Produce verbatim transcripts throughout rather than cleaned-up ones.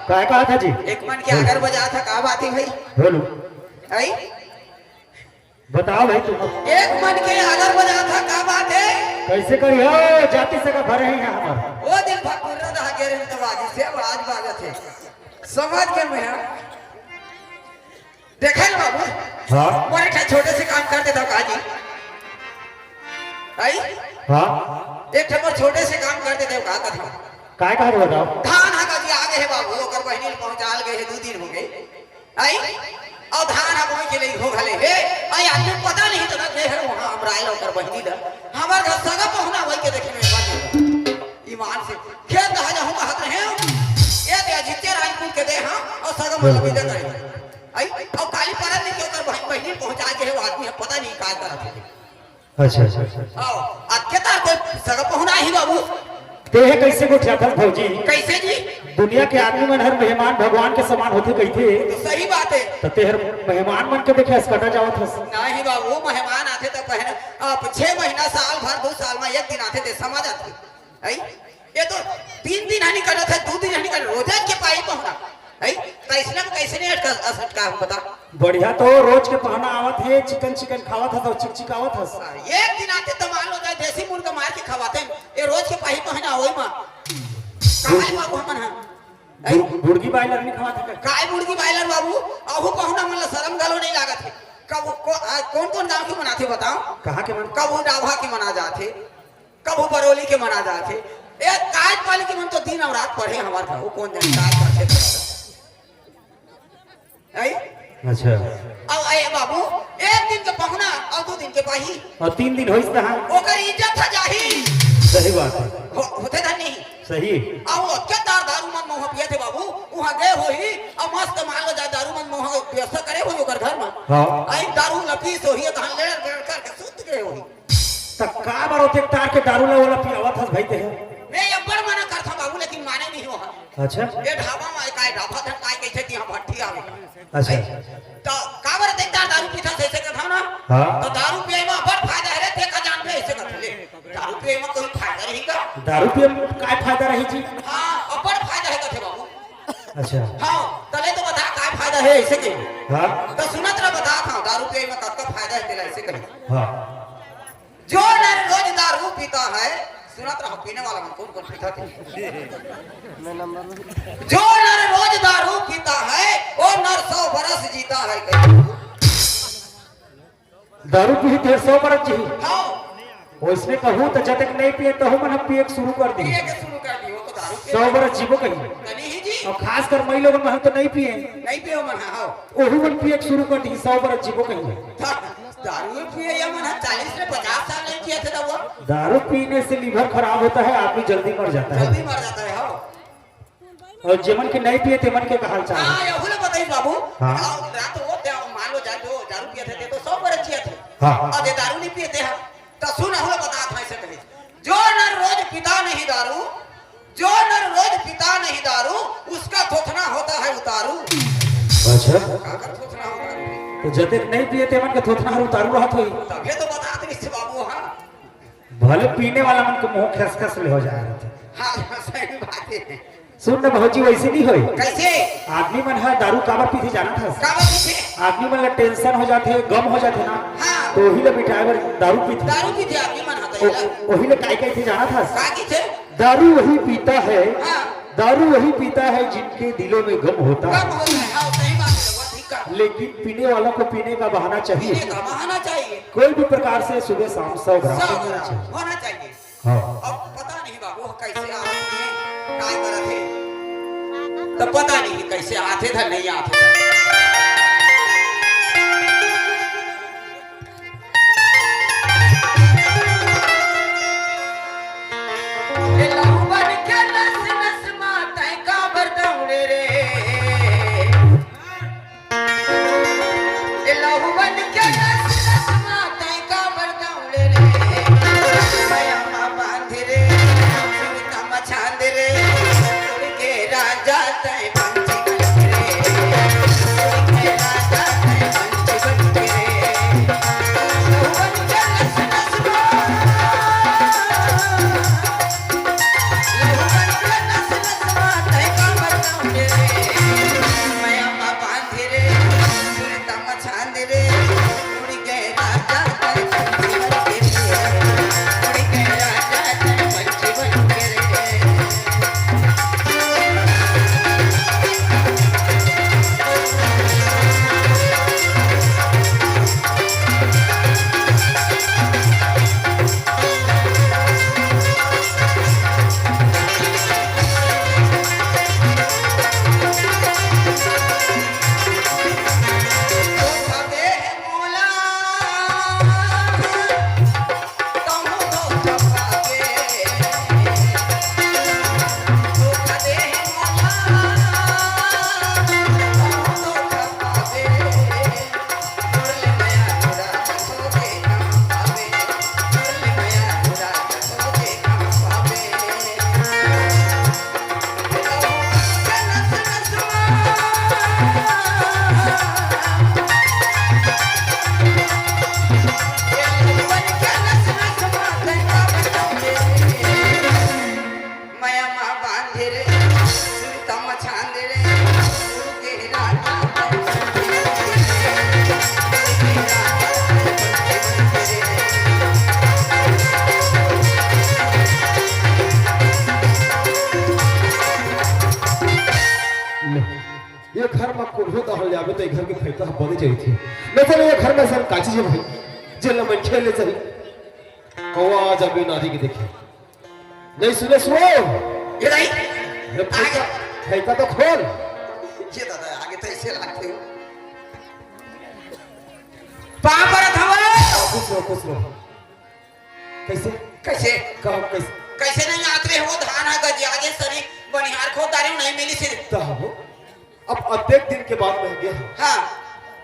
काय कहा था जी? एक मन के आगर बजा था, का बात है भाई? बोलो। आई? बताओ भाई तुम। एक मन के आगर बजा था, का बात है? कैसे करी हो? जाति से का भरे हैं यहाँ पर। वो दिन भकुर्रा दहा के रहे तो बाजी से आवाज बाजत है। समझ के मैं देखे ना बाबू। हाँ। मोर एक ठे छोटे से काम कर देता का जी? आई? हाँ। एक ठे मोर छोटे से काम कर देते का कथा? काय कहा बताओ? धान हा का जी आगे है बाबू, ओकर बहिनी ल पहुंचाल गए है, दू दिन हो गए। आई? और धान हा बोई के ले हो घले हे। आई आदमी पता नहीं तो दे है वहां हमरा आइल ओकर बहिनी ल। हमार घर सगा पहुना वही के देखे में बात। ईमान से खेत दहा जाहूं कहत रहे हो। ये दे अजित्य राजपूत के दे हां और सगा मतलब इधर करे। आई? और काली परत नहीं के ओकर बहिन, बहिनी पहुंचा के है, वो आदमी है, पता नहीं काय करत है। अच्छा, अच्छा, अच्छा। आओ, आज के तार कोई सगा पहुना ही बाबू। ते हे कैसे गोठियाथस भौजी? कैसे जी? दुनिया के आदमी मन हर मेहमान भगवान के समान होथे कहिथे। तो सही बात है। तो ते हर मेहमान मन के देखे असकटा जावत हस। नहीं बाबू, मेहमान आथे तो पहले आप छह महीना, साल भर, दो साल में एक दिन आथे ते समझ आथे। है? ये तो तीन दिन हनी करत है, दो दिन हनी कर, रोजे के पाई पहुना। है? कैसने में कैसे नहीं अटका, असटका हम बता? बढ़िया तो रोज के पहुना आवत है, चिकन चिकन खावत हस और चिकचिकावत हस। एक दिन आथे तो मान लो जाए देसी मुर्गा मार के खवाते हैं। ये रोज के पाही पहुना होई मां। कहां है बाबू हमन हां? हैं? मुर-, मुर्गी बायलर नहीं खवाते का? काय मुर्गी बायलर बाबू? अहू पहुना मन ला शरम गलो नहीं लागत है। कब को, आ, कौन कौन गांव के मनाथे बताओ? कहां के मन? कब वो डाभा के मना जाथे, कब वो बरौली के मना जाथे। ए, काज पाली के मन तो दिन और रात पढ़े हमार घर, वो कौन जाने काज पढ़े। आई? अच्छा। अब ए बाबू, एक दिन के पहुना और दो दिन के पाही। और तीन दिन होइस तहां। ओकर इज्जत ह जाही। सही बात है। हो, होथे धन नहीं। सही। अब ओतके तार दारू मन मोह पिए थे बाबू, वहां गए होही, अब मस्त मान लो जाए दारू मन मोह व्यवस्था करे होही ओकर घर में। हाँ। आई दारू लपीस होही, तहां लेड़ बेड़ करके सुत गए होही। त का बर ओते तार के दारू ला ओला पियावत हस भाई ते? मैं अब्बड़ मना करथा बाबू, लेकिन माने नहीं हो। अच्छा। ये ढाबा में काय ढाबा था, काय कैसे कि यहाँ भट्ठी आवे। अच्छा। तो का बर ओते तार दारू पीथा से, ऐसे कथा ना? हाँ। तो दारू पिए में अब्बड़ फायदा है रे, ते का जान पे ऐसे कथा ले। दारू पिए में कोई फायदा नहीं का? दारू पिए में काय फायदा रही जी? हाँ, अब्बड़ फायदा है कथे बाबू। अच्छा। हाँ, तले तो बता काय फायदा है ऐसे कही। हाँ। तो सुनत रह बता था, दारू पिए में कतका फायदा है तेला ऐसे कही। हाँ। जो नर रोज दारू पीता है, सुनत रहो, पीने वाला मन कौन कौन पीता थे? जो नर रोज दारू पीता है, वो नर सौ बरस जीता है। दारू पीही ते सौ बरस जीही। हाँ। वैसने कहूँ तो जतक नहीं पिए, तहु मन पिए के शुरू कर दी। पिए के शुरू कर दी, वो तो दारू पिए। सौ बरस जीबो कही। कनी ही जी। और खासकर मई लोगन मन तो नहीं पिए। नहीं पिए मन, हाँ। ओहू मन पिए के शुरू कर दी, सौ बरस जीबो कही। दा-, दारू पिए या मन चालीस से पचास साल नहीं किया था वो। दारू पीने से लिवर खराब होता है, आदमी जल्दी मर जाता है। जल्दी मर जाता है, हाँ। और जेमन के नहीं पिए, तेमन के का हाल चाल है? हाँ, यहू ले बताई बाबू। हाँ। रात, रात वो त्या-, मान लो जा, जो दारू पिए थे, ते तो सौ बरस जिए थे। हाँ। और जे दारू नहीं पिए थे, हम तो सुन, हम लोग बता था ऐसे कहे, जो नर रोज पीता नहीं दारू, जो नर रोज पीता नहीं दारू, उसका थोथना होता है उतारू। अच्छा। काकर थोथना होता है? तो जतेक नहीं पिए, तेमन के थोथना हर उतारू रहत होई। तभे तो बतात रहिस बाबू, हाँ। भले पीने वाला मन के मुंह खसखस ले हो जाए रहथे। हाँ, सही बात है। सुन न भौजी, वैसे नहीं होई। कैसे? आदमी मन ह दारू काबर पीथे जानत हस? काबर पीथे? आदमी मन ला टेंशन हो जाथे, गम हो जाथे ना, हाँ। तो ओही ला मिटाए बर दारू पीथे। दारू पीथे आदमी मन ह, ओ-, ओही ला काय कहिथे जानत हस? का कहिथे? दारू वही पीता है, हाँ। दारू वही पीता है जिनके दिलों में गम होता है। गम होता है, हाँ, सही बात है, वो ठीक कहा। लेकिन पीने वालों को पीने का बहाना चाहिए। पीने का बहाना चाहिए। कोई भी प्रकार से सुबह शाम सौ ग्राम सौ पीना ग्राम चाहिए। होना चाहिए। हाँ। अब पता नहीं बाबू, कैसे आथे, काय करत हे, तो पता नहीं कैसे आथे धन नहीं आथे धन। ए लहुवन के नस नस मा तैं काबर दौड़े रे? ए लहुवन के नस नस मा तैं काबर दौड़े रे? मया मा बांध रे, सुरता मा छांद रे, उड़ के राजा तैं पंछी बन रे। कोल्हो दहल जाबे त ए घर के फैका ह बने जइथे। नहीं तो ये घर में अइसन का चीज हे भाई, जेला मनखे ले जाही। कौवा आ जाबे नारी के देखे। नहीं सुने सुओ। ये नहीं। ये फैका, आगे। फैका तो खोल। ये दादा, आगे तो ऐसे लागथे। पाँव परत हवं। खुश रहो, खुश रहो। कैसे? कैसे? कहो कैसे? कैसे नहीं आत रे हो? धान ह गजिया गे सरी, बनिहार खोद डारे हो, नहीं मिली सिर। त हो। अब अतेक दिन के बाद मैं गे हंव। हाँ।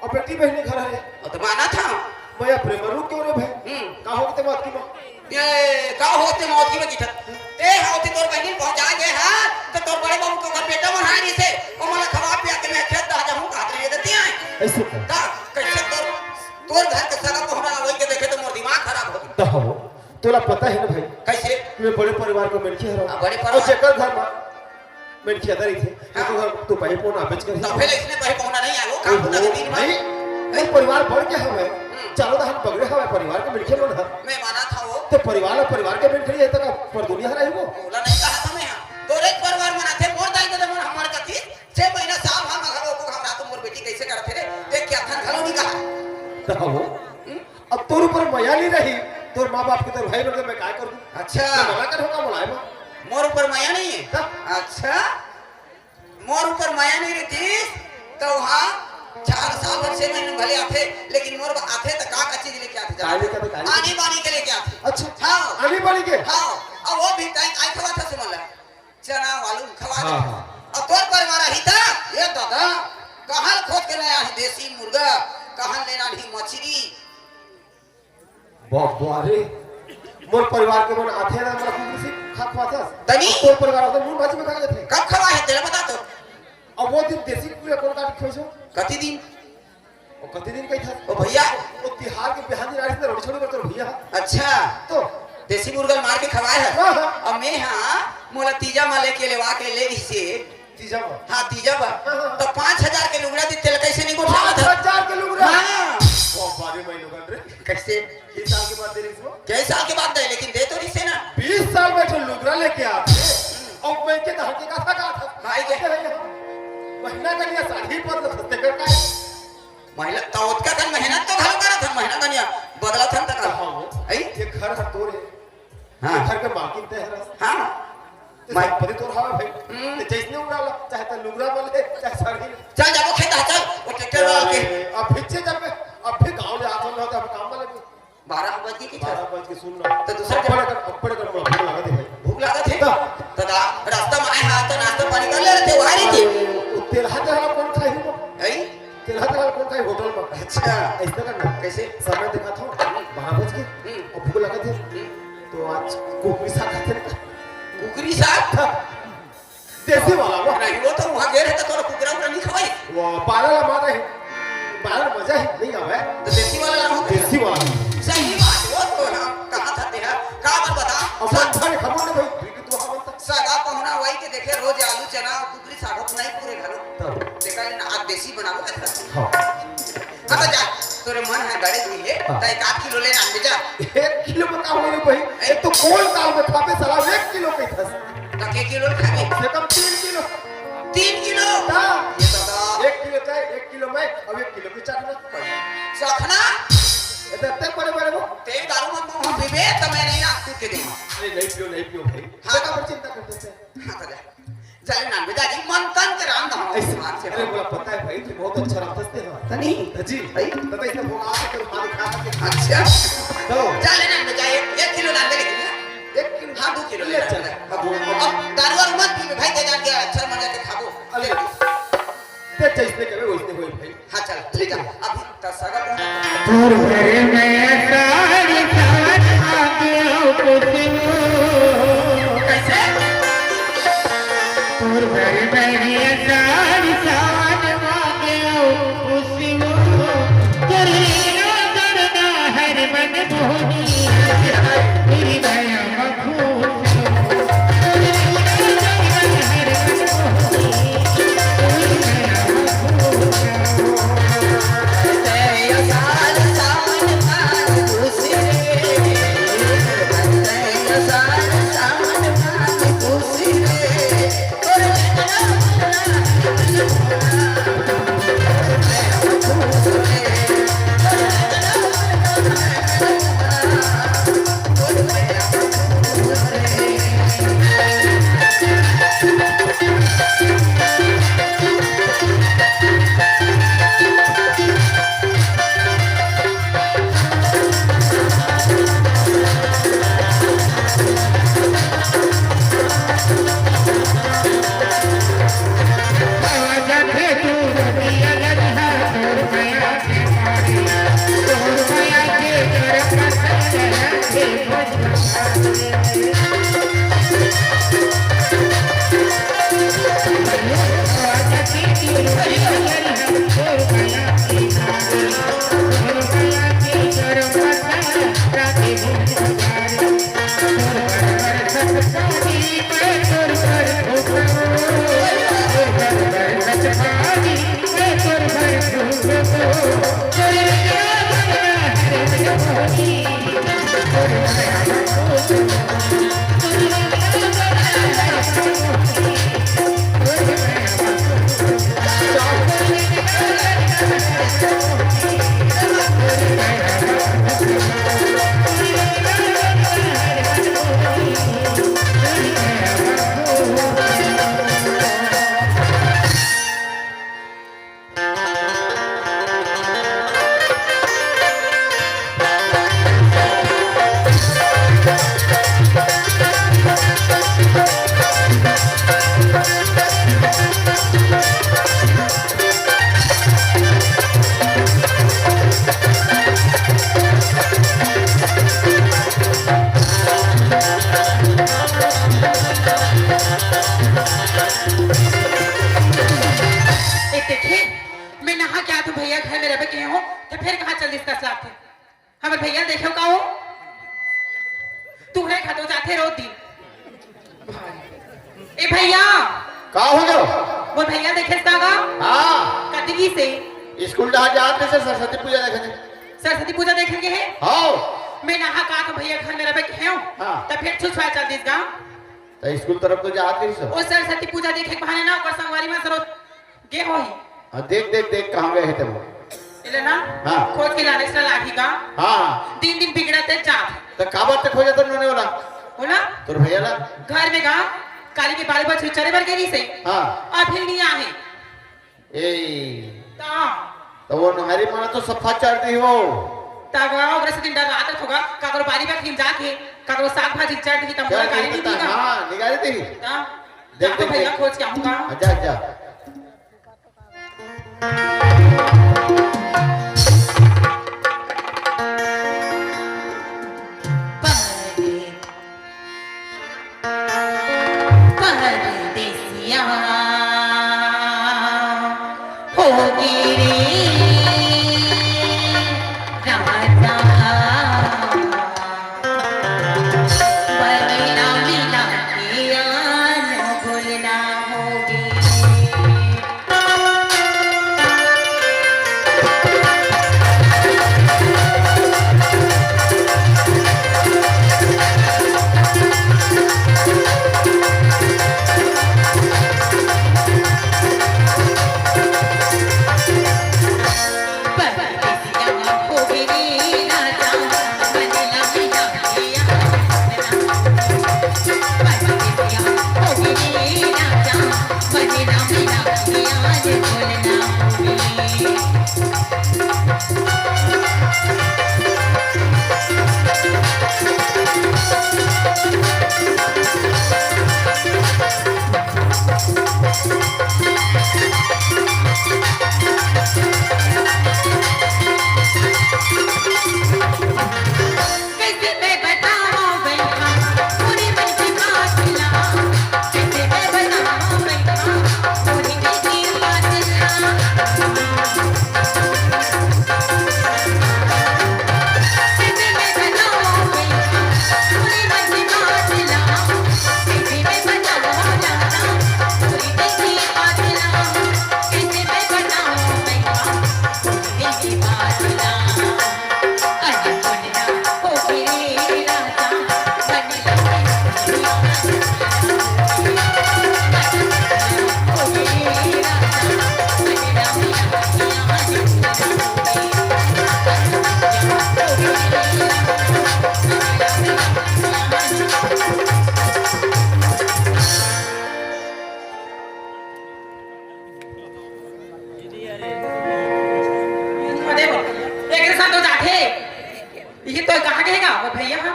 अब बेटी बहिनी घर हे। अब तो मानत हंव। मैं प्रेम रूप क्यों रे भाई? हम्म। का हो गे ते मौत की माँ? ये का होथे मौत की बजीठा? ते हा होथे तोर बहिनी पहुंचा गे हा, त तोर बड़े बाबू के घर बेटा मन हारी से, ओ मोला खवा पिया के मैं खेत दा जाहूं, कहत रहे देती आए। ऐसे का? का? कैसे तोर, तोर घर के सगा पहुना वही के देखे त मोर दिमाग खराब हो गे। त हो, तोला पता हे ना भाई, कैसे? मैं बड़े परिवार के मनखे हरंव। हाँ, बड़े परिवार। अउ जेकर घर में मनखे आदा रहिथे, हाँ। तो घर तो भाई पहुना आबेच करही। तो फिर इसने भाई पहुना नहीं आए, वो काम ओहो, होता के दिन में। नहीं, नहीं, परिवार बढ़ के हवे। हम्म। चारों दहान बगरे हवे परिवार के मनखे मन ह। मैं मानत हंव। तो परिवार ला परिवार के मनखे रही हे, त का पर दुनिया रही वो? ओला नहीं कहा था मैं, हाँ। तोरे परिवार मन आथे, मोर दाई ददा मन हमर कथी, छह महीना साल भर में घलो को हमरा तो मोर बेटी कैसे करथे रे? देख के अथन घलो नहीं कहा। त हो। हम्म? अब तोर ऊपर मया नहीं रही, तोर माँ बाप के, तोर भाई मन के मैं काय कर दूं? अच्छा। मैं मना कर होगा बुलाए माँ। मोर ऊपर मया नहीं है? हाँ। अच्छा, मोर ऊपर मया नहीं रहतीस, त वहाँ चार साल भर छह महीने भले आथे, लेकिन मोर आथे त का का चीज लेके आथे? काय लेके आथे, काय लेके आथे? आनी बानी के लेके आथे। अच्छा। हाँ। आनी बानी के? हाँ। अब वो भी तय काय खवा था सुमन ला? चना वालू खवा हाँ, देथे। हाँ। अब तोर परिवार आही त, ये दादा, कहाँ खोज के लाय आही देसी मुर्गा, कहाँ ले लानही मछरी? बाबा रे, मोर परिवार के मन आथे ना, मोला कुकुर से खा खवाथस। तनी? तोर परिवार आथे, मुंह भाजी में खा लेथे। कब खवा हे, तेला बता तो। अब वो दिन देसी कुकुर कौन काट के खवाइस? कति दिन? ओ कति दिन कहिथस? ओ भैया। ओ तिहार के बिहान दिन आइस ना, रोटी छोड़ी बर तोर भैया। अच्छा। तो? देसी मुर्गा मार के खवाए हे। हाँ, हाँ। अब मैं हा, मोला तीजा मा लेके लेवा के ले रहिसे। तीजा बर? हाँ, तीजा बर। हाँ, हाँ। तो पाँच हजार के लुगड़ा दी, तेला कैसे नहीं गोठा पाँच हजार के लुगड़ा? हाँ। ओ बारे मैं लोगन रे। कैसे? बीस साल के बाद दे रहिस वो? कई साल के बाद दे, लेकिन दे तो रहिसे ना। बीस साल में जो लुगड़ा लेके आथे, अब मैं के धान के कथा का था? भाई के। महीना कनिया साड़ी पर न खस्ते कर का। महिला त ओतका कन मेहनत तो घलो करत हन, महीना कनिया बदलत हन त का। हाँ, वो। ऐ? ये घर हर तोर हे। हाँ। ये घर के मालकिन तैं हरस। हाँ। ते मैं संपत्ति तोर हवे भाई। हम्म। ते जैसने उड़ा ला, चाहे त लुगरा बले, चाहे साड़ी ले। चल जाबो खेत आ, चल, वो ट्रैक्टर वाला के। अरे, अब फिर से जब मैं, अब फिर गाँव ले आत हन, तो अब काम वाले भी। बारह बज के की बारह बज के सुन ना। तो दूसरा अब्बड़ जगह कर, अब्बड़ कर मोला भूख लागत हे भाई। भूख लागत हे? हाँ। तो दा, रास्ता में आए हाँ, तो नाश्ता पानी कर ले रहिते, वहाँ रहिते। अरे, वो तेलहा तेलहा कौन खाही वो? हैं? तेलहा तेलहा कौन खाही होटल में? अच्छा। ऐसा करना। कैसे? समय देखा था, बारह बज के, हम्म। और भूख लागत हे। हम्म। तो आज कुकरी साग खाते हैं। कुकरी साग? हाँ। देसी वाला, वाह। नहीं, वो तो वहाँ गे रहे तो थोड़ा कुकरा उकरा नहीं खवाई। वाह, बारह ला मारा है। बारह मजा ही नहीं आवे। तो देसी वाला लाहूं। देसी वाला। सही बात, वो तो हम कहा था तेरा। का बात बता? अब सब मन भर खबर ना भाई, बीबी तो हवा था। सगा पहुना वही के देखे रोज आलू चना और कुकरी साग नहीं पूरे घरों। तब। देखा लेना, आज देसी बनाबो कैसा? हाँ। हाँ, तो जा, तोरे मन है गड़े हुई है, हाँ। तो एक आध किलो ले आन दे जा। एक किलो में का होई रे भाई? एक तो कोन काल में खाबे साला, एक किलो के दस। तो के किलो खाबे? कम से कम तीन किलो। तीन किलो? हाँ। ये दादा। एक किलो चाय, एक किलो मैं, अब एक किलो की चखना। चखना? ये तो इतने बड़े बड़े वो। ते दारू मत मांगो, पीबे, तो मैं नहीं ना, तू के दे। अरे नहीं पियो, नहीं पियो भाई। हाँ। बेटा, पर चिंता करते थे। हाँ, तो जा। जाले ना, बेटा जी, मन तन के राम धाम ऐसे, भगवान से अरे, बोला। बोला, पता है भाई, तू बहुत अच्छा राम दस्ते हो। तनी? जी। भाई? तो इसने भोग आके तेरे माँ दिखा के। अच्छा। तो? जाले ना, बेटा, एक, एक किलो ना दे लेकिन ना। एक किलो? हाँ, दो किलो ले ले चल। चल। अब, अब दारू वारू मत पी, भाई, दे जान के अच्छा मजा के खाबो। अरे, ते जैसने कहे, वैसने होई भाई। हाँ, चल, ले जा। अभी त सगा पहुंचा। तोर घर में साड़ी साथ आगे हो कुछ। कैसे? तोर घर में साड़ी साथ आगे हो कुछ। तेरी नजर ना हर मन मोहनी, तेरी दया ए, देखे, मैं नहा के आत हूँ भैया, घर में रहबे के हो, तो फिर कहाँ चल दिस कसलात हे? हमर भैया देखे का हो, तू है खातो जाथे रोज दिन। ए भैया, का हो गयो? मोर भैया देखे का गा? हाँ। कति की से? स्कूल डहा जात हे सरस्वती पूजा देखे। सरस्वती पूजा देखे के हे? हाँ। मैं नहा का तो भैया घर में रहबे के हो। हाँ। तो फिर छुछवा चल दिस गा। तो स्कूल तरफ तो जात रहिस हो। ओ सरस्वती पूजा देखे के बहाने ना ओकर संगवारी मन सरो गे होही। हाँ, देख, देख, देख, कहाँ गए हे ते वो? एला ना? हाँ। खोज के लाने से लागी गा। हाँ, हाँ। दिन दिन बिगड़त जात। तो काबर ते खोजत नोने वाला? हो ना? तोर भैया ला? घर में गा, काली के बाल बच्चे चरे बर गे रहिसे। हाँ। अभी नहीं आहे। ए। ता। तो वो नहरी माना तो सफा चढ़ दी हो। ता गा, ओकरे से दिन डर रात होगा, काकरो बारी बखरी में जाके, काकरो साग भाजी चढ़ दी, तब क्या बोला गाली नहीं नहीं पता? दी ना। हाँ, निगारी दी। ता। देख, जा तो देख, भैया देख। खोज के आऊंगा। जा, जा। परदेसिया हो गे रे राजा, बहिना मिला के आन बोलना होगे। अरे बाप रे, एकरे साथ तो जाथे। ये तो कहाँ के हे गा, वो भैया हा?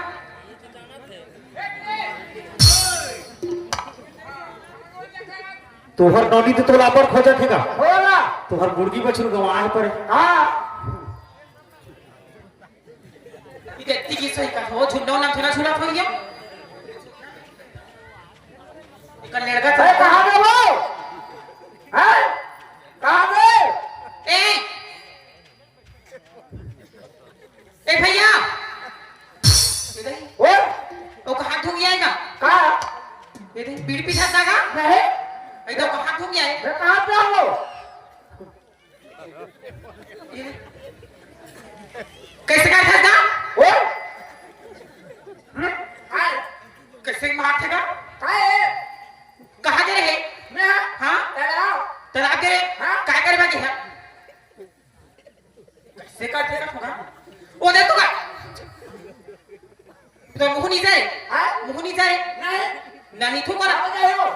तोहर नोनी तो तोला अब्बड़ खोजत हे गा। होला। तोहर मुर्गी बछरू गंवाए परे। हाँ। ई व्यक्ति की सही कहा, वो झुंडो ना थोड़ा झूला हो गया। एकर लड़का अरे, कहाँ गए वो? हैं? कहाँ गए? ए, पीठ पीछा जागा? नहीं। एकदम कहाँ घूम गया है? मैं कहाँ पे हूँ? कैसे करथस गा? ओ? हम्म? काय? कैसे मारथे गा? काय? कहाँ गे रहे? मैं? हाँ? तालाब। तालाब गे रहे? हाँ? काय करे बाकी है? कैसे करथे गा? ओ दे तू का। तो मुँह नहीं जाए? हाँ? मुँह नहीं जाए? नहीं। नहीं तू करा। कहाँ गए हो?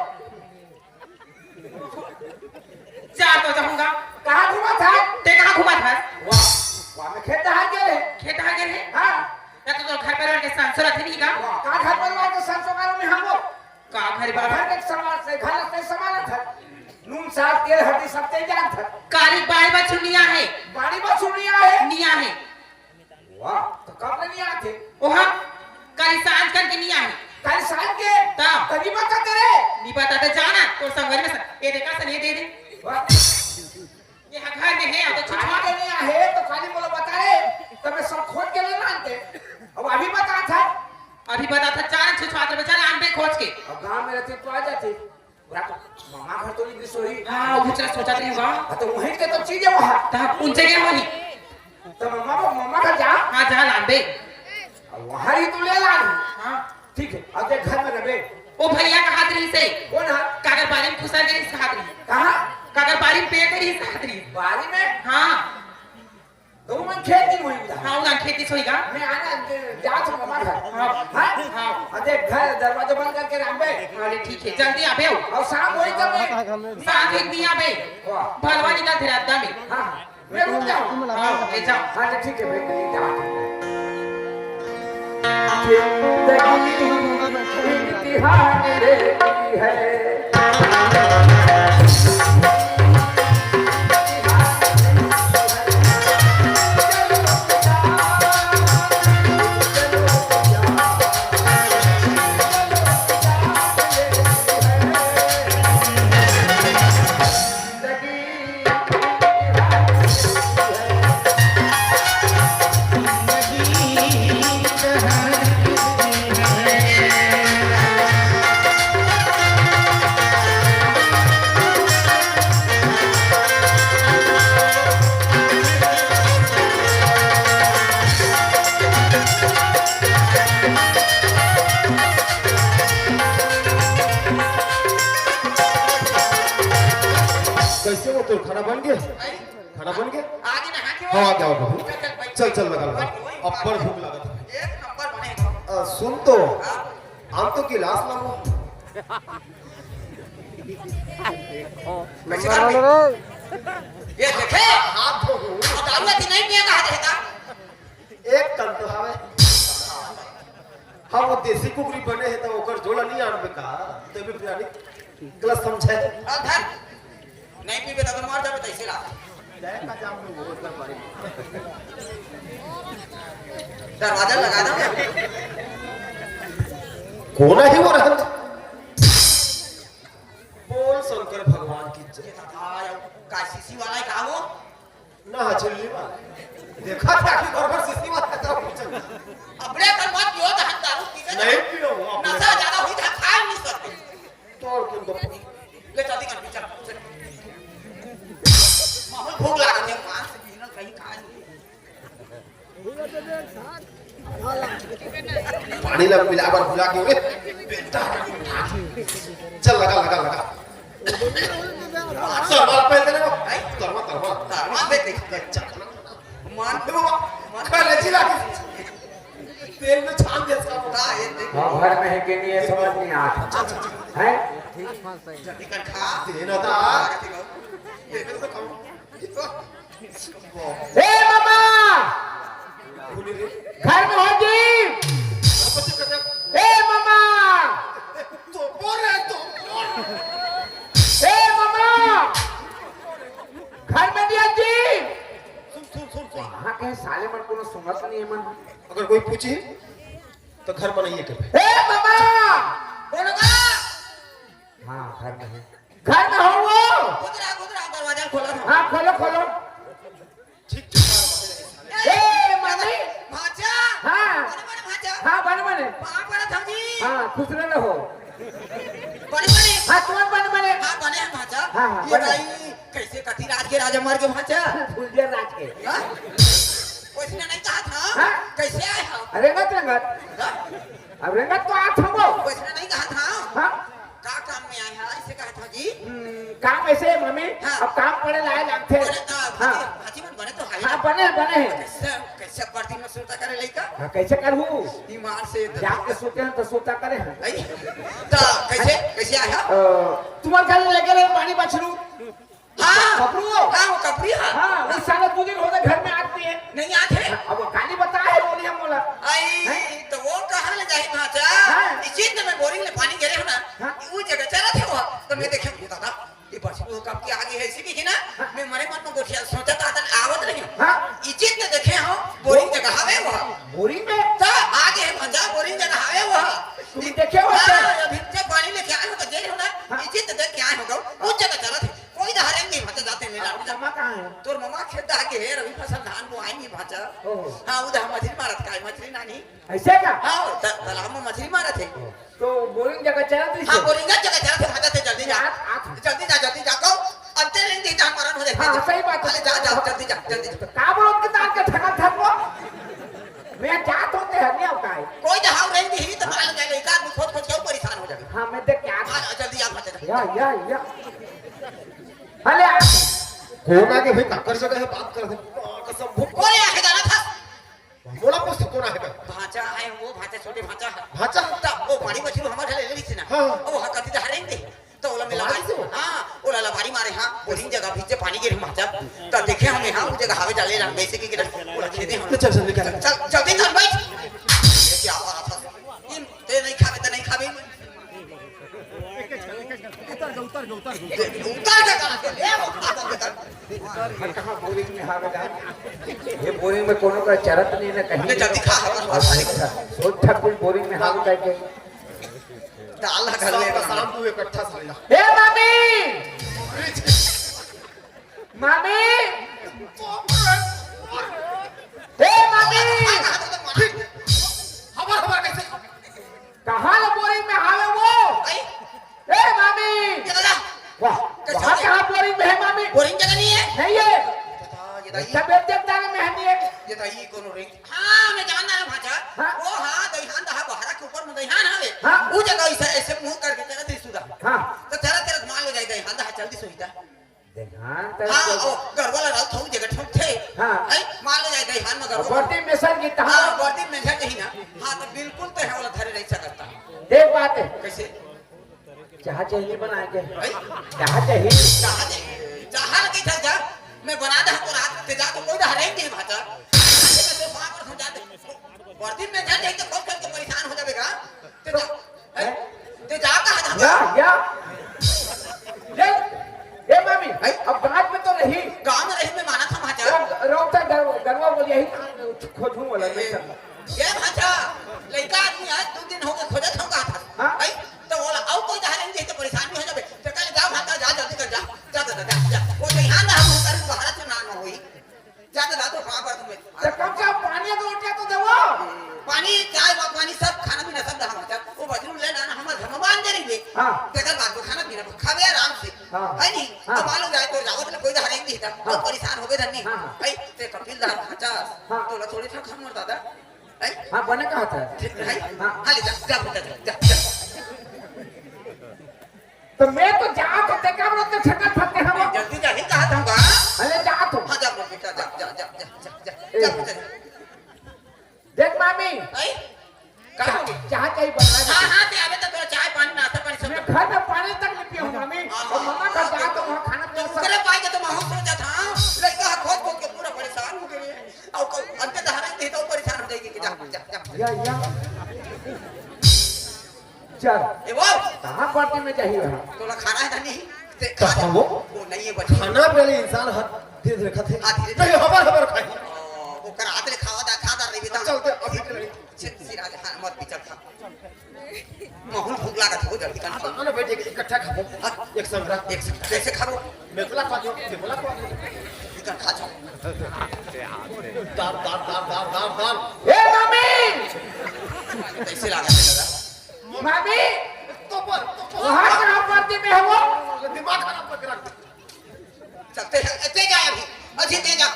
चार तो जाऊंगा। कहाँ घूमा था? ते कहाँ घूमा था? वाह, वाह, मैं खेत हार गए रहे। खेत हार गए रहे? हाँ। या तो, तो घर परिवार के संसर अथी नहीं का? वाह, कहाँ घर परिवार के संसर में हम लोग? का घर घर परिवार? के समाज से, घर से समाज था। नून, साग, तेल, हल्दी सब तेल जान था। काली बारी बा चुनिया है। बारी बा चुनिया है। निया है। वाह, तो कब ले नहीं आते? ओहा, काली सांझ करके नहीं आए। काली सांझ के? तब। तभी बता तेरे। नहीं बता ते जाना, तो संगवारी में स-, ये देखा सन, ये दे दे। वाह। ये हा घर में है, अब तो छुपा। काली के नहीं आए, तो काली बोलो बता रे, तो मैं सब खोज के ले लानते। अब अभी बता था। अभी बता था, जाना छुपा, तो बेचारा आन पे खोज के। अब गांव में रहते तो आ जाते। पूरा तो मामा घर तो नहीं दिस होही। हाँ, वो बेचारा सोचा रही होगा। हाँ, तो वहीं के तो चीज है वहाँ। तब उनसे क्या होही? तो मामा, मामा घर जा। हाँ, जा लान दे। अब वहाँ ही तो ले लान। हाँ। ठीक है, अब देख घर में रहे। ओ भैया का हाथ रही से। कौन हाथ? कागर बारी में खुसर गई से हाथ रही। कहाँ? कागर बारी में पेट रही से हाथ रही। बारी में? हाँ। तो मैं खेत नहीं हुई उधर। हाँ, उधर खेती सोई का। मैं आना, जात हूँ मामा घर। हाँ। हाँ? हाँ। अरे घर दरवाजा बंद करके रख बे। अरे ठीक है, जल्दी आबे हो। और शाम होई तो मैं। शाम एक नहीं आबे। वाह। भलवा निकल थे रास्ता में। हाँ, मैं रुक जाऊँ। हाँ, ले जाओ। हाँ, तो ठीक है, मैं कहीं जा। जिंदगी इम्तिहान लेती है। कैसे हो, तोर खाना बन गया? खाना बन गया? आगे नहा के हाँ, आ गया बाबू। चल, चल, चल, चल, लगा, लगा। अब्बड़ भूख लगा था। एक नंबर बने। आ, सुन तो, हाँ। हम तो गिलास लाऊं। कैसे कर दे? ये देखे? हाथ धो। दारू अति नहीं पिया कहा देता। एक कम तो हवे। हाँ, वो देसी कुकरी बने है, तो ओकर जोड़ा नहीं आनबे का? तो भी पुरानी गलत समझे। अब धर। नहीं पीबे, तो मर जाबे, तैसे ला। दरवाजा लगा दो। कौन है वो रहन? बोल शंकर भगवान की जय। ये तो था, का सीसी वाला है, का वो? ना, चिल्ली वाला। देखा था कि बराबर सीसी वाला था, वो चल। अपने कर मत पियो, तो हम दारू पीते नहीं पियो, वो अपने नशा ज्यादा हुई था, खा ही नहीं सकते। तो और कौन दो? ले, जल्दी कर, चल। माहौल भूख लगा है, मां से बिना कहीं खा नहीं। पानी ला पिला बर भुला के, ओए, बेटा। चल, लगा, लगा, लगा। तरवा पहन देना वो। तरवा, तरवा। तरवा, देख, देख। अच्छा। मान दे बाबा, कलेजी लागे। तेल में छान दे इसका। हाँ, ये देख। हाँ, घर में है कि नहीं, ये समझ नहीं आता। अच्छा, अच्छा, अच्छा। हैं? जल्दी कर खा। देना था। ये तो खाओ। ए मामा, घर में हो जी? ए मामा, ए मामा, घर में नहीं है जी? सुन, सुन, सुन, सुन। कहाँ के साले मन, कोनो सुनत नहीं है मन। अगर कोई पूछी, तो घर में नहीं है कभी। ए मामा! बोलो ना। हाँ, घर में है। घर में हो वो? खुद रहा, खुद रहा, दरवाजा खोला था। हाँ, खोलो, खोलो। ठीक, ठीक। ए, मम्मी। भांचा। हाँ। बने, बने, भांचा। हाँ, बने, बने। पाँव पड़ा था जी। हाँ, खुश रहो। बड़े हाँ, ये बने। भाई, कैसे कथी राज के राजा मर के भांचा? फुलझर राज के। हाँ? वैसने नहीं कहा था। हाँ? कैसे आए हो? रेंगत रेंगत। हाँ? अब रेंगत तो आत हंव। वैसने नहीं कहा था। हाँ? का काम में आए हैं? ऐसे कहा था जी। हम्म, काम ऐसे है, मामी। हाँ। अब काम पड़े लाए लागथे। अरे, तो हाँ। भांची, भांची मन बने तो है हाँ, ना। बने, बने हैं। कैसे, कैसे परती में सोता करे लइका? हाँ, कैसे करहूँ? ईमान से तो जाके सोते हैं तो सोता करे हैं। नहीं? तो कैसे, कैसे आए हो? अ, तुम्हारे घर में लगे रहे पानी बछरू। हाँ। कपरू हो? हाँ, वो कपरी है। हाँ, वो साला दो दिन होगे घर में आत नहीं है। नहीं आत है? अब वो काली बताए है, वो नहीं हम बोला। आई, हैं? तो वो कहाँ ले जाए भांचा? हाँ। इचिंत में बोरिंग ले पानी गिरे हो ना, हाँ। वो जगह चला थे वो। तो मैं देखे, वो दादा, ये बछरू कब के आगे है, इसी की ना, हाँ। मैं मरे मन में गोठिया सोचा था, तन आवत नहीं। हाँ। इचिंत देखे हो, बोरिंग जगह हवे वो। बोरिंग में? तो आगे है भांचा, बोरिंग जगह हवे वो। तुम देखे हो हाँ, क्या? अभी से पानी लेके आए हो तो दे रहे हो ना, हाँ। इचिंत देख के आए हो, वो जगह चला थे। कोई धारे नहीं भांचा जाते नहीं अब लाडू जा। मम्मा कहाँ है? तोर मम्मा खेत दा के हे, रवि फसल धान बोआई नहीं भांचा। ओहो। हाँ, उधर मछली मारत का है, मछली नानी। ऐसे का? हाँ, त-, तालाब में मछली मारत है। तो बोरिंग जगह चला तो हाँ, इसे। बोरिंग जगह चला तो भांचा थे, जल्दी जा। आज, आज। जल्दी जा, जल्दी जा, को अंते नहीं दी जान मरण हो जाए। हाँ, सही बात है। अरे जा, जा, जल्दी जा, जल्दी जा। तो का बोलो के तार के ठका ठक वो? मैं जात होते हैं, नहीं होता है। कोई तो हाव नहीं दी, तो मार जाए, एक आदमी खोज खोज के परेशान हो जाए। हाँ, मैं देख के आ हाँ, जल्दी आ, भांचा जा। या, या, या। अरे आ। कोना के भाई काकर जगह है, बात कर दे। कसम भूख। कोने आके जाना था? मोला पूछ कोना है का? भांचा है वो, भांचा छोटे भांचा है। भांचा? तब वो पानी बछरू हमारे ले ली थी ना। हाँ। वो हकती तो हरेंगे। तो ओला मिला हमारी से? हाँ, ओला लबारी मारे हाँ, बोरिंग जगह भीजे पानी गिरे भांचा। तब देखे हमें हाँ, वो जगह हवे जाले रंग वैसे की गिरा। ओला खेदे हम। तो चल, चल, निकल। चल, चल, जल्दी चल भाई। ये क्या बात है? ये ते नहीं खावे, ते नहीं खावे। उतर जा, उतर जा, उतर जा। उतर जा कहाँ से? ए, उतर जा, उतर जा। मैं कहाँ बोरिंग में हावे जाए? ये बोरिंग में कोनो का चरत नहीं ना कहीं। ले जल्दी खा, हवा, हवा, हवा। अच्छा, सोच था कुछ बोरिंग में हावे जाए के। दाल ना घर में सब बना। शाम तू इकट्ठा साला। ए मामी! मामी! ए मामी! हमार, हमार कैसे? कहाँ ले बोरिंग में हावे वो? आई? ए मामी! ये दादा। वाह, कैसे वहाँ हावे? कहाँ बोरिंग में है मामी? बोरिंग जगह नहीं है? नहीं है। दादा, ये दाई। तबियत देख दाने में है नहीं है। ये दाई कोनो रिंग। हाँ, मैं जानता हूँ भांचा। हाँ? वो हाँ, दहियान दहा बहरा के ऊपर में दहियान हावे। हाँ? वो जगह ऐसे, ऐसे मुंह करके चला थे सुधा। हाँ। तो तेरा, तेरा मान लो जाए दहियान दहा जल्दी सोईता। दहियान तक हाँ, तो ओ, गरवा लगा था, वो जगह ठोक थे। हाँ। आई, मान लो जाए दहियान में गरवा। बर्ती में सर की तहाँ। हाँ, बर्ती में सर कहीं ना। हाँ, तो बिल्कुल तो है वाला धरे नहीं सकता। देख बात है। कैसे? चाह चाहिए बना के। भाई? चाह चाहिए। चाह चाहिए। चाह लगी था जा। मैं बना दे हमको रात के जा तो कोई ना हरेंगे नहीं भाता। मैं तो वहाँ पर समझा दे। वर्दी में जा जाए तो कौन करके परेशान हो जाएगा। ते जा। हैं? हैं? ते जा कहाँ था? या, या। ये, ये मामी, हैं? अब गांव में तो रही। गांव में रही मैं माना था भाता। वो रौता गर-, गरवा बोलिया ही खोजूं वाला, नहीं ये, समझा। ये भांचा, लइका आदमी आज दू दिन हो गए खोजत हो कहा था। हाँ? भाई, तो बोला, "आओ कोई धारे नहीं, तो परेशान भी हो जाबे।" तो कहले, "जा भांचा, जा, जल्दी कर, जा, जा, जा, जा, जा।" वो तो यहाँ ना हम होकर बाहर से ना, ना हुई। जा, जा, जा, तो वहाँ पर तुम्हें। तो कम से कम पानी तो लोटिया तो देवो। पानी, चाय, वा-, पानी, सब खाना पीना सब रहा भांचा। वो बजरू ले ना, ना, हमारे घर में बांध दे रही है। हाँ। तेकर बाद वो खाना पीना खावे आराम से। हाँ। है नहीं? हाँ। तो मान लो जाए तो जाओ, तो कोई धारे नहीं था। हाँ। तो परेशान हो गए धन्नी। हाँ, हाँ। भाई, ते कपिल दा भांचा, हाँ। तो ला थोड़ी सा खाना दादा। हैं? हाँ, बने कहा था। ठीक है। हाँ। हाँ, ले जा, जा बेटा, जा, जा, जा। तो मैं तो जात हूँ, देखा हम लोग तो छक्का खाते हैं वो। जल्दी जा, ही कहा था हम, हाँ? अरे, जात हूँ। हाँ, जा बेटा, जा, जा, जा, जा, जा, जा, ए। जा बेटा। देख मामी। हैं? कहाँ? चाह, चाह चाहिए बना दे। हाँ, हाँ, ते अबे तो तोरा चाय पानी, नाश्ता पानी सब मैं घर में पानी तक नहीं पिया हूँ मामी। हाँ, और हाँ, मम्मा का हाँ, जात हूँ, वहाँ खाना तो पीना सब करे पाए के तो मैं सोचा था, लड़का खोज खोज के पूरा परेशान हो गए। अउ को-, अंते धारा के तो परेशान हो जाएगी कि जा, जा, जा। या, या। चल। ए वो। कहाँ पार्टी में जाही रहा? तोला खाना है धनी? ते तो खा ले। खाबो। वो नहीं है बच्चा। खाना वाले इंसान हाथ धीरे धीरे खाते। हाँ, धीरे धीरे। नहीं, हबर हबर खाई। ओ, वो कर हाथ ले खावा दा, खा दा रे बेटा। चल, चल, अभी चल। सिर, सिर आगे, हाँ, मत भी चल खा। माहौल भूख लागत हो जल्दी कर। हाँ, तो आना बैठ, एक, इकट्ठा खाबो। हाँ। एक संग रख। एक संग। कैसे खाबो? मैं बोला खा दो, मैं बोला खा दो। इधर खा जाओ। दार, दार, दार, दार, दार, दार। ए, मामी! कैसे लागत है दादा? मामी! तो वहाँ खराब कर दी मैं वो। दिमाग खराब करके रख दे। चलते हैं, ते जा अभी, अभी ते जा।